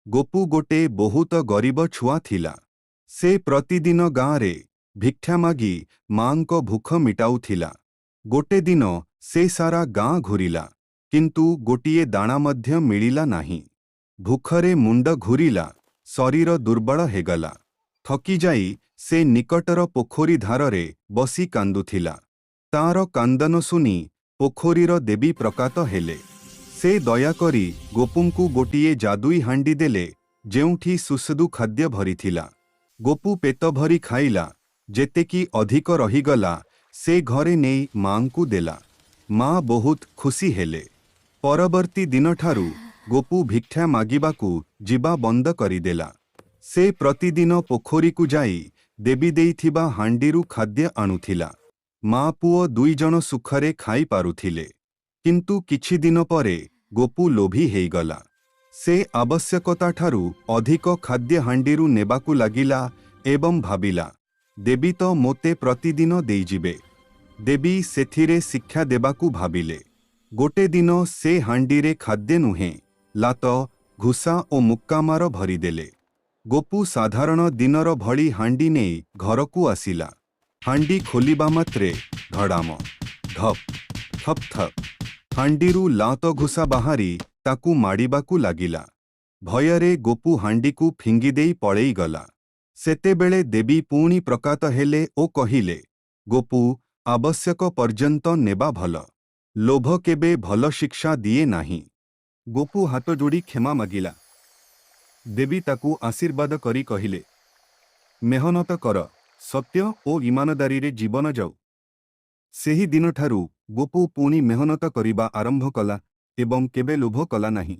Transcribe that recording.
ଗୋପୁ ଗୋଟେ ବହୁତ ଗରିବ ଛୁଆ ଥିଲା। ସେ ପ୍ରତିଦିନ ଗାଁରେ ଭିକ୍ଷା ମାଗି ମାଆଙ୍କ ଭୁଖ ମିଟାଉଥିଲା। ଗୋଟେ ଦିନ ସେ ସାରା ଗାଁ ଘୂରିଲା, କିନ୍ତୁ ଗୋଟିଏ ଦାଣା ମଧ୍ୟ ମିଳିଲା ନାହିଁ। ଭୁଖରେ ମୁଣ୍ଡ ଘୂରିଲା, ଶରୀର ଦୁର୍ବଳ ହେଇଗଲା। ଥକିଯାଇ ସେ ନିକଟର ପୋଖରୀ ଧାରରେ ବସି କାନ୍ଦୁଥିଲା। ତାର କାନ୍ଦନ ଶୁଣି ପୋଖରୀର ଦେବୀ ପ୍ରକାତ ହେଲେ। ସେ ଦୟାକରି ଗୋପୁଙ୍କୁ ଗୋଟିଏ ଯାଦୁଇ ହାଣ୍ଡି ଦେଲେ, ଯେଉଁଠି ସୁସ୍ୱାଦୁ ଖାଦ୍ୟ ଭରିଥିଲା। ଗୋପୁ ପେଟ ଭରି ଖାଇଲା। ଯେତିକି ଅଧିକ ରହିଗଲା, ସେ ଘରେ ନେଇ ମାଆଙ୍କୁ ଦେଲା। ମା ବହୁତ ଖୁସି ହେଲେ। ପରବର୍ତ୍ତୀ ଦିନଠାରୁ ଗୋପୁ ଭିକ୍ଷା ମାଗିବାକୁ ଯିବା ବନ୍ଦ କରିଦେଲା। ସେ ପ୍ରତିଦିନ ପୋଖରୀକୁ ଯାଇ ଦେବୀ ଦେଇଥିବା ହାଣ୍ଡିରୁ ଖାଦ୍ୟ ଆଣୁଥିଲା। ମା ପୁଅ ଦୁଇଜଣ ସୁଖରେ ଖାଇପାରୁଥିଲେ। କିନ୍ତୁ କିଛି ଦିନ ପରେ ଗୋପୁ ଲୋଭୀ ହେଇଗଲା। ସେ ଆବଶ୍ୟକତାଠାରୁ ଅଧିକ ଖାଦ୍ୟ ହାଣ୍ଡିରୁ ନେବାକୁ ଲାଗିଲା ଏବଂ ଭାବିଲା, ଦେବୀ ତ ମୋତେ ପ୍ରତିଦିନ ଦେଇଯିବେ। ଦେବୀ ସେଥିରେ ଶିକ୍ଷା ଦେବାକୁ ଭାବିଲେ। ଗୋଟେ ଦିନ ସେ ହାଣ୍ଡିରେ ଖାଦ୍ୟ ନୁହେଁ, ଲାତ, ଘୁଷା ଓ ମୁକ୍କାମାର ଭରିଦେଲେ। ଗୋପୁ ସାଧାରଣ ଦିନର ଭଳି ହାଣ୍ଡି ନେଇ ଘରକୁ ଆସିଲା। ହାଣ୍ଡି ଖୋଲିବା ମାତ୍ରେ ଧଡ଼ାମ, ଧପ୍, ଥପ୍ ଥପ୍, ହାଣ୍ଡିରୁ ଲାତ ଘୁଷା ବାହାରି ତାକୁ ମାଡ଼ିବାକୁ ଲାଗିଲା। ଭୟରେ ଗୋପୁ ହାଣ୍ଡିକୁ ଫିଙ୍ଗିଦେଇ ପଳେଇଗଲା। ସେତେବେଳେ ଦେବୀ ପୁଣି ପ୍ରକାତ ହେଲେ ଓ କହିଲେ, ଗୋପୁ, ଆବଶ୍ୟକ ପର୍ଯ୍ୟନ୍ତ ନେବା ଭଲ। ଲୋଭ କେବେ ଭଲ ଶିକ୍ଷା ଦିଏ ନାହିଁ। ଗୋପୁ ହାତ ଯୋଡ଼ି କ୍ଷମା ମାଗିଲା। ଦେବୀ ତାକୁ ଆଶୀର୍ବାଦ କରି କହିଲେ, ମେହନତ କର, ସତ୍ୟ ଓ ଇମାନଦାରୀରେ ଜୀବନ ଯାଉ। ସେହି ଦିନଠାରୁ ଗୋପୁ ପୁଣି ମେହନତ କରିବା ଆରମ୍ଭ କଲା ଏବଂ କେବେ ଲୋଭ କଲା ନାହିଁ।